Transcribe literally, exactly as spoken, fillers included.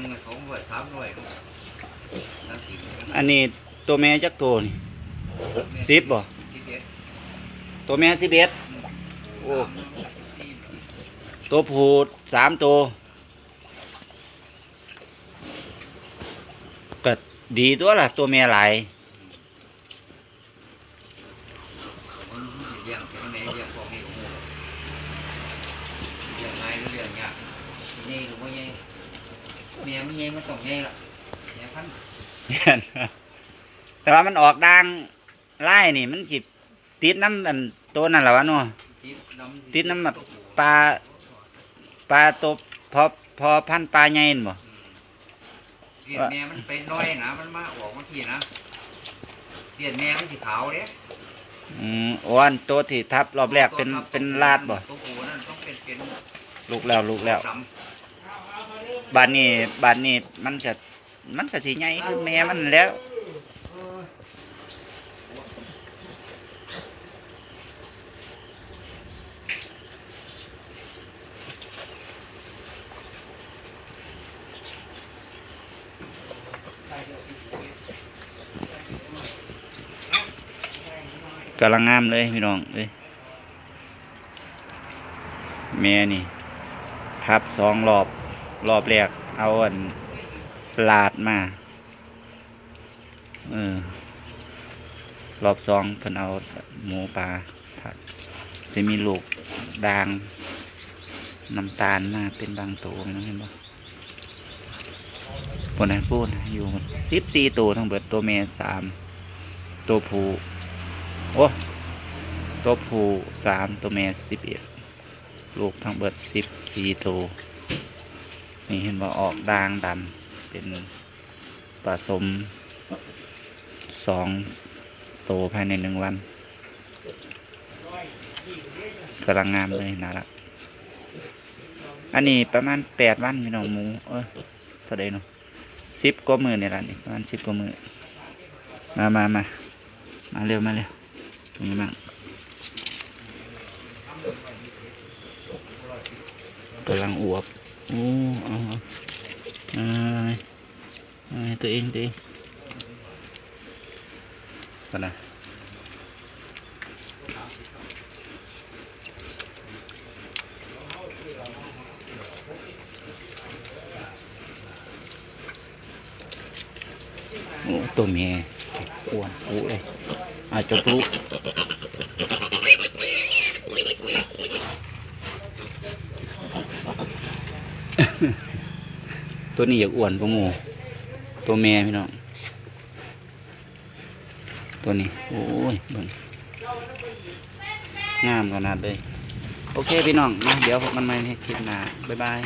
หนึ่งสองร้อยสามร้อยเนาะ ทั้งสี่ อันนี้ตัวแม่จักโตนี่ สิบบ่ สิบเอ็ด ตัวแม่สิบเอ็ด โอ้ ตัวผู้สามตัว ก็ดีตัวล่ะ ตัวแม่หลาย เลี้ยงเป็นไง เลี้ยงพวกนี้ก็โหด เลี้ยงง่ายหรือเลี้ยงยาก ใหญ่หรือบ่ใหญ่ แม่มันใหญ่มันต้องใหญ่ล่ะ แม่พันธุ์ แต่ว่ามันออกด่างลายนี่ มันสิติดนำอันโตนั่นล่ะวะเนาะ ติดนำ ติดนำแบบปลา ปลาโต พอ พอพันธุ์ปลาใหญ่นั่นบ่ อืม เลี้ยงแม่มันไปน้อยนะ มันมาออกมาทีนะ เลี้ยงแม่มันสิขาวเด้ อืม อ้วน ตัวที่ทับรอบแรกเป็น ตัวทับ เป็นลาดบ่ ตัวผู้นั่นต้องเป็น เป็น ลูกแล้ว ลูกแล้ว ดำ บาดนี้ บาดนี้มันจะ มันก็สิใหญ่คือแม่มันแล้ว กำลังงามเลยพี่น้องเอ้ย แม่นี่ ทับสองรอบ รอบแรกเอาอันลาดมา เออ รอบสองเพิ่นเอาหมูป่าทับ สิมีลูกด่างน้ำตาลมาเป็นบางตัวนะ เห็นบ่ พู้นนะ พู้นนะ อยู่สิบสี่ตัวทั้งเบิด ตัวแม่สาม ตัวผู้ โอ้ ตัวผู้สาม ตัวแม่สิบเอ็ด ลูกทั้งเบิดสิบสี่ตัว นี่เห็นบ่ ออกด่างดำ เป็นผสมสองตัวภายในหนึ่งวัน กำลังงามเลย น่ารัก อันนี้ประมาณแปดวันพี่น้อง หมู เอ้ย เท่าใดเนาะ สิบกว่ามื้อนี่ล่ะนี่ ประมาณสิบกว่ามื้อ มา มา มา มาเร็ว มาเร็ว ตรงนี้บ้าง กำลังอวบ โอ้ เอา เอา เอา เอา ตัวเอง ตัวเอง ก่อนนะ โอ้ ตัวแม่อ้วนปุ๊เลย อาจจะปุ๊ ตัวนี้อยากอ้วนกว่าหมู่ ตัวแม่พี่น้อง ตัวนี้ โอ้ย เบิ่ง งามขนาดเลย โอเคพี่น้องนะ เดี๋ยวพบกันใหม่ในคลิปหน้า บ๊ายบาย